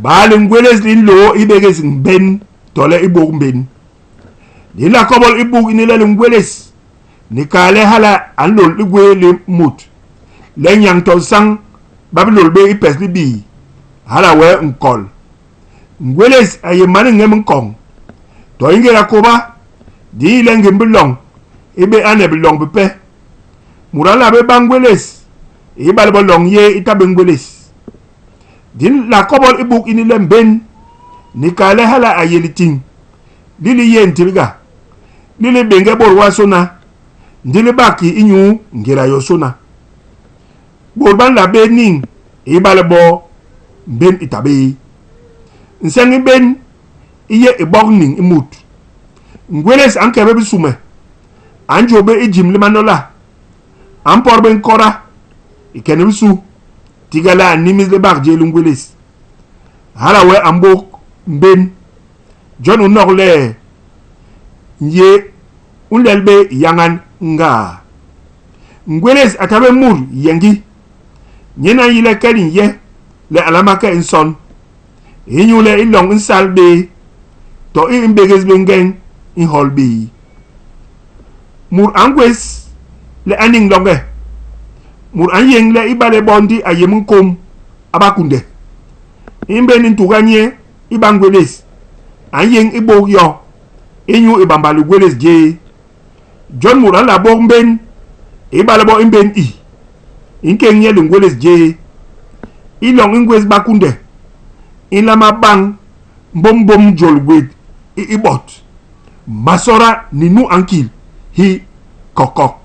Baa lingwélés li nlôô i bégés mbén tole i bôk mbén? Di nla kobol i buk ini le lingwélés ni kal le hala a nlôl ligwéé li mut, le nyañ to nsañ ba bi lôl bé i pes libii, hala wee nkol. Ngwélés a yé man ñem nkoñ. To i ngéda kôba, di yi le ngim biloñ i bé ane biloñ bipe. Mut a nla bé ba ngwélés ibale bo loñ yé i ta bé ngwélés. Di nla kobol i buk ini le mbén ni kal le hala a yé litiñ li li yé ntilga, li li béñge bôt bobasôna, ndi li bak ki inyu ngéda yosôna. Bôt ba nla bé niñ ibale bo mbén i ta bé. Nseñ i mbén i yé i bok niñ i mut. Ngwélés a nke bé bisume, a njôp bé i jimb li manola, a mpot bé nkoda i ke ni bisu, tiga le a nimis libak jé li ngwélés. Hala wee a mbôk mbén. Jon u nok le, Njee u nlel bé yañan ngaa? Ngwélés a ta bé mut yeñgi. Nyen a nyi le kel i nye le a nlama ke i nson. Inyule i loñ i nsal bé, to i i mbégés bé ngeñ i nhol bé. Mut a ngwés le a niñ loñge. Mut a nyéñ le ibale bo ndi a yé minkôm, a ba kunde. I mbén i ntuga nye i ba ngwélés, a nyéñ i bôk yo inyu i bamba ligwélés jé. Jon mut a nla bôk mbén ibale bo i mbén i, i nkéñ nye lingwélés jé. I loñ i ngwés ba kunde, i nlama bañ mbombom jôl gwét i i bot, masoola ni nu a nkil hi kokok.